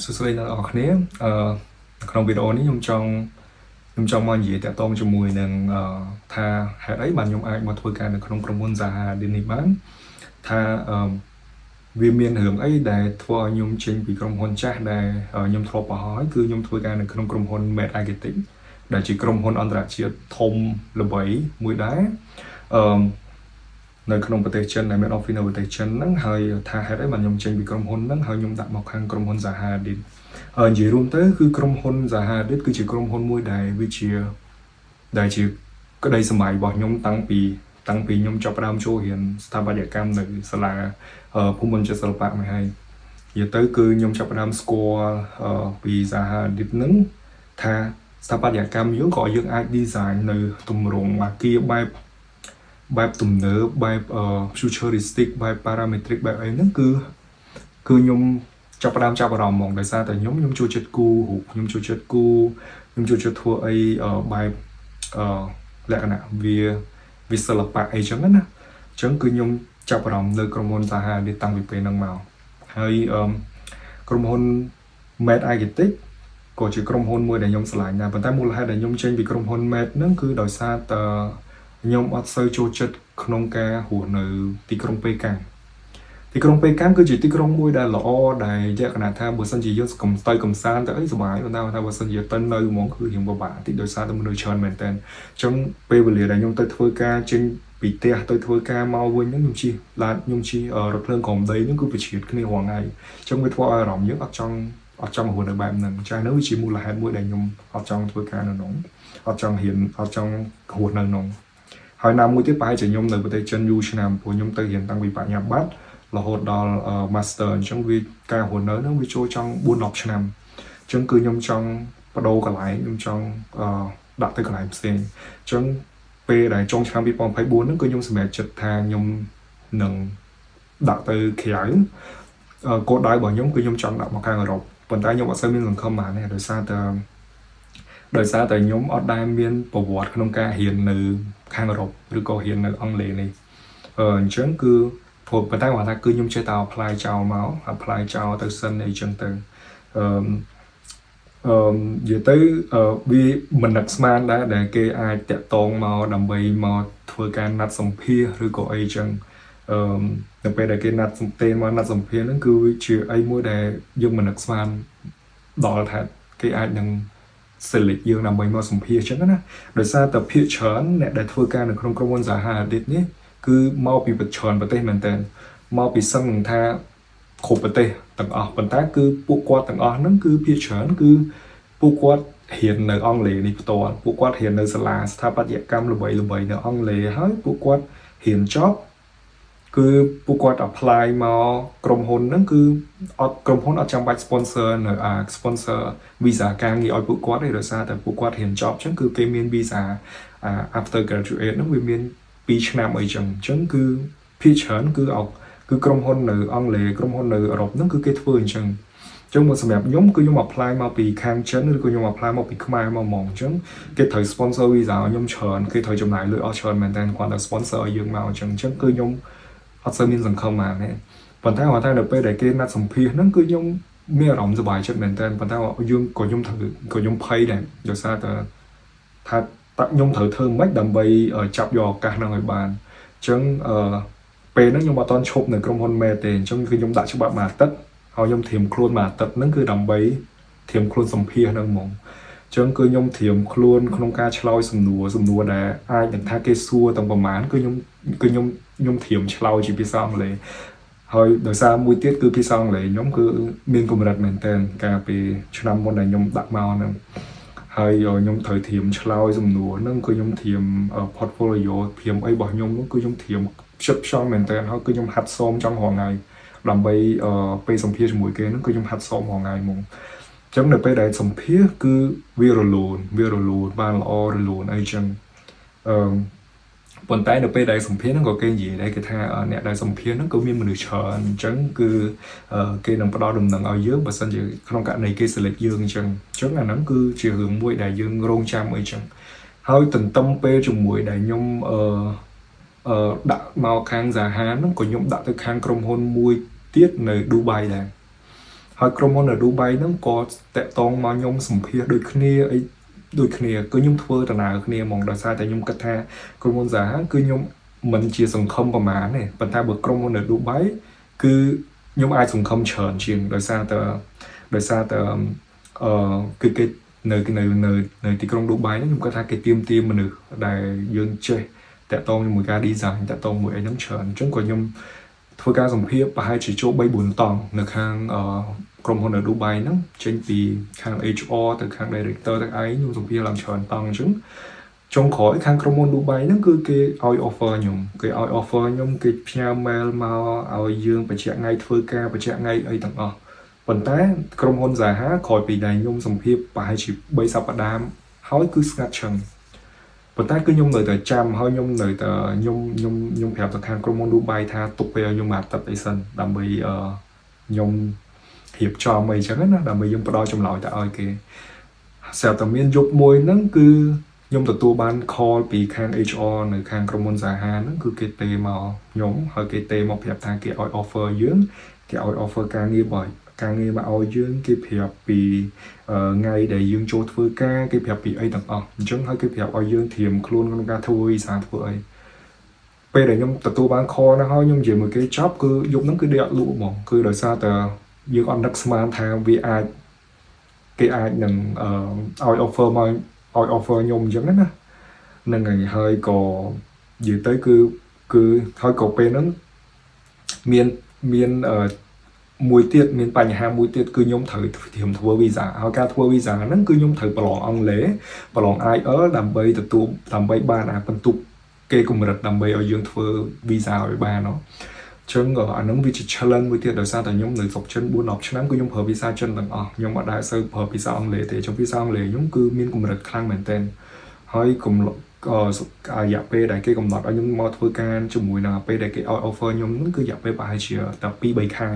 សួស្តីអ្នកទាំងអស់គ្នាអឺក្នុងវីដេអូនេះខ្ញុំចង់មកនិយាយតាក់ទងជាមួយនឹងអឺថាហេតុអីបានខ្ញុំអាចមកធ្វើការនៅក្នុងក្រុមហ៊ុន Zaha Hadid នេះបានថាអឺវាមានរឿងអីដែលធ្វើឲ្យខ្ញុំចេញពីក្រុមហ៊ុនចាស់ដែលខ្ញុំធ្លាប់បង្ហើយគឺខ្ញុំធ្វើការនៅក្នុងក្រុមហ៊ុន Made Architect ដែលជាក្រុមហ៊ុនអន្តរជាតិធំល្បីមួយដែរអឺនៅក្នុងប្រទេសចិនដែលមាន office នៅប្រទេសចិនហ្នឹងហើយថាហេតុអីបានខ្ញុំចេញពីក្រុមហ៊ុនហ្នឹងហើយខ្ញុំដាក់មកខាងក្រុមហ៊ុន Zaha Hadid ហើយនិយាយរួមទៅគឺក្រុមហ៊ុន Zaha Hadid គឺជាក្រុមហ៊ុនមួយដែលវាជាដែលជាក្តីស្រមៃរបស់ខ្ញុំតាំងពីខ្ញុំចាប់ផ្ដើមចូលរៀនស្ថាបត្យកម្មនៅសាលាភូមិន្ទចិត្តសិល្បៈមកហើយនិយាយទៅគឺខ្ញុំចាប់ផ្ដើមស្គាល់ពី Zaha Hadid ហ្នឹងថាស្ថាបត្យកម្មយើងក៏យើងអាច design នៅទម្រង់អាគារបែបបែបទំនើបបែប futuristic បែប parametric បែបអីហ្នឹងគឺគឺខ្ញុំចាប់ផ្ដើមចាប់អារម្មណ៍ហ្មងដោយសារតែខ្ញុំចូលចិត្តគូររូបខ្ញុំចូលចិត្តគូរខ្ញុំចូលចិត្តធ្វើអីបែបអឺលក្ខណៈវាវាសិល្បៈអីចឹងណាអញ្ចឹងគឺខ្ញុំចាប់អារម្មណ៍នៅក្រុមហ៊ុន Zaha នេះតាំងពីពេលហ្នឹងមកហើយអឺក្រុមហ៊ុន Made Architect ក៏ជាក្រុមហ៊ុនមួយដែលខ្ញុំស្រឡាញ់ដែរប៉ុន្តែមូលហេតុដែលខ្ញុំចេញពីក្រុមហ៊ុន Made ហ្នឹងគឺដោយសារតែខ្ញុំអត់សូវចូលចិត្តក្នុងការរស់នៅទីក្រុងប៉េកាំងទីក្រុងប៉េកាំងគឺជាទីក្រុងមួយដែលល្អដែលលក្ខណៈថាបើសិនជាយើងកំទៅកំសាន្តទៅអីសប្បាយប៉ុន្តែថាបើសិនជាទៅនៅហ្មងគឺរៀងពិបាកតិចដោយសារតែមនុស្សច្រើនមែនតើអញ្ចឹងពេលវេលាដែលខ្ញុំទៅធ្វើការចេញពីផ្ទះទៅធ្វើការមកវិញហ្នឹងខ្ញុំជិះឡានខ្ញុំជិះរថភ្លើងក្រោមដីហ្នឹងគឺប្រជ្រៀតគ្នារាល់ថ្ងៃអញ្ចឹងវាធ្វើឲ្យអារម្មណ៍យើងអត់ចង់រស់នៅបែបហ្នឹងចាស់នោះវាជាមូលហេតុមួយដែលខ្ញុំអត់ចង់ធ្វើការនៅនោះអត់ចង់រៀនអត់ចង់រស់នៅនោះហើយណាមួយទៀតប្រហែលជាខ្ញុំនៅប្រទេសចិនយូរឆ្នាំព្រោះខ្ញុំទៅរៀនតាំងពីបញ្ញាបត្រ រហូតដល់ master អញ្ចឹងវាការរស់នៅហ្នឹងវាចូលចង់4 10ឆ្នាំអញ្ចឹងគឺខ្ញុំចង់បដូរកន្លែងខ្ញុំចង់អឺដាក់ទៅកន្លែងផ្សេងអញ្ចឹងពេលដែលចុងឆ្នាំ2024ហ្នឹងគឺខ្ញុំសម្រេចចិត្តថាខ្ញុំនឹងដាក់ទៅក្រៅគោលដៅរបស់ខ្ញុំគឺខ្ញុំចង់ដាក់មកខាងអឺរ៉ុបប៉ុន្តែខ្ញុំអត់សូវមានសង្ឃឹមបានទេដោយសារតែខ្ញុំអត់ដែលមានប្រវត្តិក្នុងការរៀននៅខាងអឺរ៉ុបឬក៏រៀននៅអង់គ្លេសនេះអញ្ចឹងគឺព្រោះប៉ុន្តែគាត់ថាគឺខ្ញុំចេះតែ apply ចោលមក apply ចោលទៅសិនអីចឹងទៅអឺអឺនិយាយទៅវាមិននឹកស្មានដែរដែលគេអាចតាក់ទងមកដើម្បីមកធ្វើការណាត់សម្ភាសឬក៏អីចឹងអឺនៅពេលដែលគេណាត់សម្ទេមកណាត់សម្ភាសហ្នឹងគឺជាអីមួយដែលយើងមិននឹកស្មានដល់ថាគេអាចនឹង select យើងដើម្បីមកសម្ភាសអញ្ចឹងណាដោយសារតែភាគច្រើនអ្នកដែលធ្វើការនៅក្នុងក្រុមហ៊ុន Zaha Hadid នេះគឺមកពីច្រើនប្រទេសមែនតើមកពីសឹងនឹងថាគ្រប់ប្រទេសទាំងអស់ប៉ុន្តែគឺពួកគាត់ទាំងអស់ហ្នឹងគឺភាគច្រើនគឺពួកគាត់រៀននៅអង់គ្លេសនេះផ្ទាល់ពួកគាត់រៀននៅសាលាស្ថាបត្យកម្មល្បីៗនៅអង់គ្លេសហើយពួកគាត់រៀនចប់គឺពួកគាត់ apply មកក្រុមហ៊ុនហ្នឹងគឺអត់ក្រុមហ៊ុនអត់ចាំបាច់ sponsor នៅអា sponsor visa ការងារឲ្យពួកគាត់ទេដោយសារតែពួកគាត់រៀនចប់អញ្ចឹងគឺគេមាន visa after graduate ហ្នឹងវាមាន2ឆ្នាំអីចឹងអញ្ចឹងគឺភាគច្រើនគឺអគឺក្រុមហ៊ុននៅអង់គ្លេសក្រុមហ៊ុននៅអឺរ៉ុបហ្នឹងគឺគេធ្វើអញ្ចឹងអញ្ចឹងមកសម្រាប់ខ្ញុំគឺខ្ញុំ apply មកពីខាងចិនឬក៏ខ្ញុំ apply មកពីខ្មែរមកហ្មងអញ្ចឹងគេត្រូវ sponsor visa ឲ្យខ្ញុំច្រើនគេត្រូវចំណាយលុយអស់ច្រើនមែនតើគាត់តែ sponsor ឲ្យយើងមកអញ្ចឹងអញ្ចឹងគឺខ្ញុំអត់សូវមានសង្ឃឹមហ្មងទេប៉ុន្តែគាត់ថានៅពេលដែលគេណាត់សម្ភាសហ្នឹងគឺខ្ញុំមានអារម្មណ៍សប្បាយចិត្តមែនតើប៉ុន្តែយើងក៏ខ្ញុំត្រូវក៏ខ្ញុំភ័យដែរដោយសារតែថាតខ្ញុំត្រូវធ្វើម៉េចដើម្បីចាប់យកឱកាសហ្នឹងឲ្យបានអញ្ចឹងអឺ ពេលហ្នឹងខ្ញុំអត់ទាន់ឈប់នៅក្រុមហ៊ុនមេទេអញ្ចឹងគឺខ្ញុំដាក់ច្បាប់មួយអាទិត្យហើយខ្ញុំត្រៀមខ្លួនមួយអាទិត្យហ្នឹងគឺដើម្បីត្រៀមខ្លួនសម្ភាសហ្នឹងហ្មងអញ្ចឹងគឺខ្ញុំត្រៀមខ្លួនក្នុងការឆ្លើយសំណួរសំណួរដែលអាចនឹងថាគេសួរទាំងប្រមាណគឺខ្ញុំត្រៀមឆ្លើយជាភាសាអង់គ្លេសហើយដោយសារមួយទៀតគឺភាសាអង់គ្លេសខ្ញុំគឺមានកម្រិតមែនទែនកាលពីឆ្នាំមុនដែលខ្ញុំដាក់មកហ្នឹងហើយខ្ញុំត្រូវត្រៀមឆ្លើយសំណួរហ្នឹងគឺខ្ញុំត្រៀម portfolio ត្រៀមអីរបស់ខ្ញុំហ្នឹងគឺខ្ញុំត្រៀមផ្ចិតផ្ចង់មែនទែនហើយគឺខ្ញុំហាត់សមចង់រាល់ថ្ងៃដើម្បីពេលសម្ភាសជាមួយគេហ្នឹងគឺខ្ញុំហាត់សមរាល់ថ្ងៃហ្មងអញ្ចឹងនៅពេលដែលសម្ភាសគឺវារលូនវារលូនបានល្អរលូនអីចឹងអឺប៉ុន្តែនៅពេលដែលសម្ភាសហ្នឹងក៏គេនិយាយដែរគេថាអ្នកដែលសម្ភាសហ្នឹងក៏មានមនុស្សច្រើនអញ្ចឹងគឺគេនឹងផ្ដល់ដំណឹងឲ្យយើងបើសិនជាក្នុងករណីគេ select យើងអញ្ចឹងអញ្ចឹងអាហ្នឹងគឺជារឿងមួយដែលយើងរងចាំអីចឹងហើយទន្ទឹមពេលជាមួយដែលខ្ញុំអឺអឺដាក់មកខាង Zaha ហ្នឹងក៏ខ្ញុំដាក់ទៅខាងក្រុមហ៊ុនមួយទៀតនៅឌូបៃដែរហ ហើយក្រុមហ៊ុននៅឌូបៃហ្នឹងក៏តាក់ទងមកខ្ញុំសម្ភាសដូចគ្នាអីដូចគ្នាគឺខ្ញុំធ្វើដំណើរគ្នាហ្មងដោយសារតែខ្ញុំគិតថាក្រុមហ៊ុនសាហាគឺខ្ញុំមិនជាសង្ឃឹមប្រហែលទេប៉ុន្តែបើក្រុមហ៊ុននៅឌូបៃគឺខ្ញុំអាចសង្ឃឹមច្រើនជាងដោយសារតែគឺគេនៅនៅនៅនៅទីក្រុងឌូបៃហ្នឹងខ្ញុំគិតថាគេទាមទារមនុស្សដែលយើងចេះតាក់ទងជាមួយការ design តាក់ទងមួយអីហ្នឹងច្រើនអញ្ចឹងក៏ខ្ញុំធ្វើការសម្ភាសប្រហែលជាចូល3 4តង់នៅខាងអឺក្រុមហ៊ុននៅឌូបៃហ្នឹងចេញពីខាង HR ទៅខាង director ទៅឯងខ្ញុំសម្ភាសឡើងច្រើនតង់អញ្ចឹងចុងក្រោយខាងក្រុមហ៊ុនឌូបៃហ្នឹងគឺគេឲ្យ offer ខ្ញុំគេឲ្យ offer ខ្ញុំគេផ្ញើ mail មកឲ្យយើងបញ្ជាក់ថ្ងៃធ្វើការបញ្ជាក់ថ្ងៃអីទាំងអស់ប៉ុន្តែក្រុមហ៊ុនសាហាក្រោយពីដែលខ្ញុំសម្ភាសប្រហែលជា3សប្តាហ៍ហើយគឺស្ងាត់ឈឹងប៉ុន្តែគឺខ្ញុំនៅតែចាំហើយខ្ញុំនៅតែខ្ញុំខ្ញុំខ្ញុំប្រាប់ទៅខាងក្រុមហ៊ុនឌូបៃថាទុកពេលឲ្យខ្ញុំមួយអាទិត្យអីសិនដើម្បីអឺខ្ញុំរៀបចំអីចឹងណាដើម្បីយើងផ្ដល់ចម្លើយទៅឲ្យគេស្រាប់តែមានយប់មួយហ្នឹងគឺខ្ញុំទទួលបាន call ពីខាង HR នៅខាងក្រុមហ៊ុនសាហាហ្នឹងគឺគេទេមកខ្ញុំហើយគេទេមកប្រាប់ថាគេឲ្យ offer យើងគេឲ្យ offer ការងារបើការងារមកឲ្យយើងគេប្រាប់ពីថ្ងៃដែលយើងចូលធ្វើការគេប្រាប់ពីអីទាំងអស់អញ្ចឹងហើយគេប្រាប់ឲ្យយើងត្រៀមខ្លួនក្នុងការធ្វើវីសាធ្វើអីពេលដែលខ្ញុំទទួលបាន call ហ្នឹងហើយខ្ញុំនិយាយមួយគេចប់គឺយប់ហ្នឹងគឺដេកអត់លក់ហ្មងគឺដោយសារតែយើងអត់នឹកស្មានថាវាអាចគេអាចនឹងឲ្យ offer មកឲ្យ offer ខ្ញុំអញ្ចឹងណាហ្នឹងហើយហើយក៏និយាយទៅគឺគឺហើយក៏ពេលហ្នឹងមានមានអឺមួយទៀតមានបញ្ហាមួយទៀតគឺខ្ញុំត្រូវត្រៀមធ្វើវីសាហើយការធ្វើវីសាហ្នឹងគឺខ្ញុំត្រូវប្រឡងអង់គ្លេសប្រឡង IELTS ដើម្បីទទួលដើម្បីបានអាបន្ទុកគេកម្រិតដើម្បីឲ្យយើងធ្វើវីសាឲ្យបានណោះចឹងអានឹងវាជា challenge មួយទៀតដោយសារតែខ្ញុំនៅស្រុកចិន4 10ឆ្នាំគឺខ្ញុំប្រើភាសាចិនទាំងអស់ខ្ញុំអត់ដែលសូវប្រើភាសាអង់គ្លេសទេចឹងភាសាអង់គ្លេសខ្ញុំគឺមានកម្រិតខ្លាំងមែនទែនហើយកំឡរយៈពេលដែលគេកំណត់ឲ្យខ្ញុំមកធ្វើការជាមួយនឹងពេលដែលគេឲ្យ offer ខ្ញុំហ្នឹងគឺរយៈពេលប្រហែលជាតែ2 3ខែ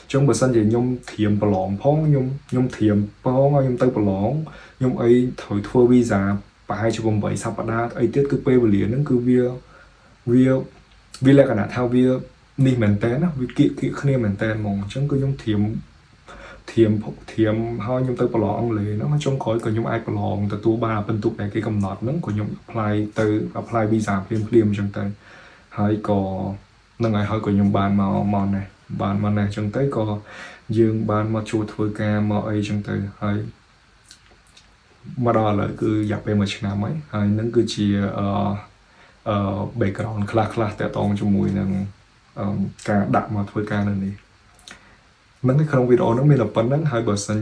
អញ្ចឹងបើសិនជាខ្ញុំត្រៀមប្រឡងផងខ្ញុំខ្ញុំត្រៀមផងឲ្យខ្ញុំទៅប្រឡងខ្ញុំអីត្រូវធ្វើ visa ប្រហែលជា8សប្តាហ៍អីទៀតគឺពេលវេលាហ្នឹងគឺវាវាវាលក្ខណៈថាវានេះមែនតើណាវាគៀកគៀកគ្នាមែនតើហ្មងអញ្ចឹងគឺខ្ញុំត្រៀមត្រៀមត្រៀមហើយខ្ញុំទៅប្រឡងអង់គ្លេសហ្នឹងចុងក្រោយក៏ខ្ញុំអាចប្រឡងទទួលបានពិន្ទុដែលគេកំណត់ហ្នឹងក៏ខ្ញុំ apply ទៅ apply visa ភ្លាមភ្លាមអញ្ចឹងទៅហើយក៏ហ្នឹងហើយហើយក៏ខ្ញុំបានមកមកនេះបានមកនេះអញ្ចឹងទៅក៏យើងបានមកជួធ្វើការមកអីអញ្ចឹងទៅហើយមកដល់ឥឡូវគឺរយៈពេល1ឆ្នាំហើយហើយនឹងគឺជាអឺអឺ background ខ្លះខ្លះតាក់ទងជាមួយនឹងការដាក់មកធ្វើការនៅនេះមិនក្នុងវីដេអូហ្នឹងមានតែប៉ុណ្្នឹងហើយបើសិ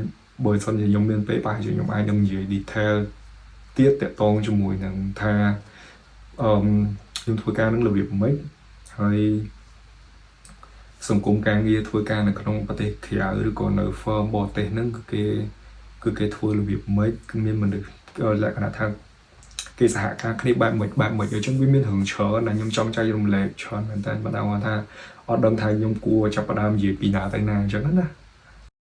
នជាខ្ញុំមានពេលប្រហែលជាខ្ញុំអាចនឹងនិយាយ detail ទៀតតាក់ទងជាមួយនឹងថាអឺខ្ញុំធ្វើការនឹងរបៀបម៉េចហើយសង្គមការងារធ្វើការនៅក្នុងប្រទេសក្រៅឬក៏នៅ firm បរទេសហ្នឹងគឺគេធ្វើរបៀបម៉េចគឺមានមនុស្សលក្ខណៈថាគេសហការគ្នាបែបម៉េចបែបម៉េចអញ្ចឹងវាមានរឿងច្រើនដែលខ្ញុំចង់ចែករំលែកច្រើនមែនតើបើដល់ថាអត់ដឹងថាខ្ញុំគួរចាប់ផ្ដើមនិយាយពីណាទៅណាអញ្ចឹងណា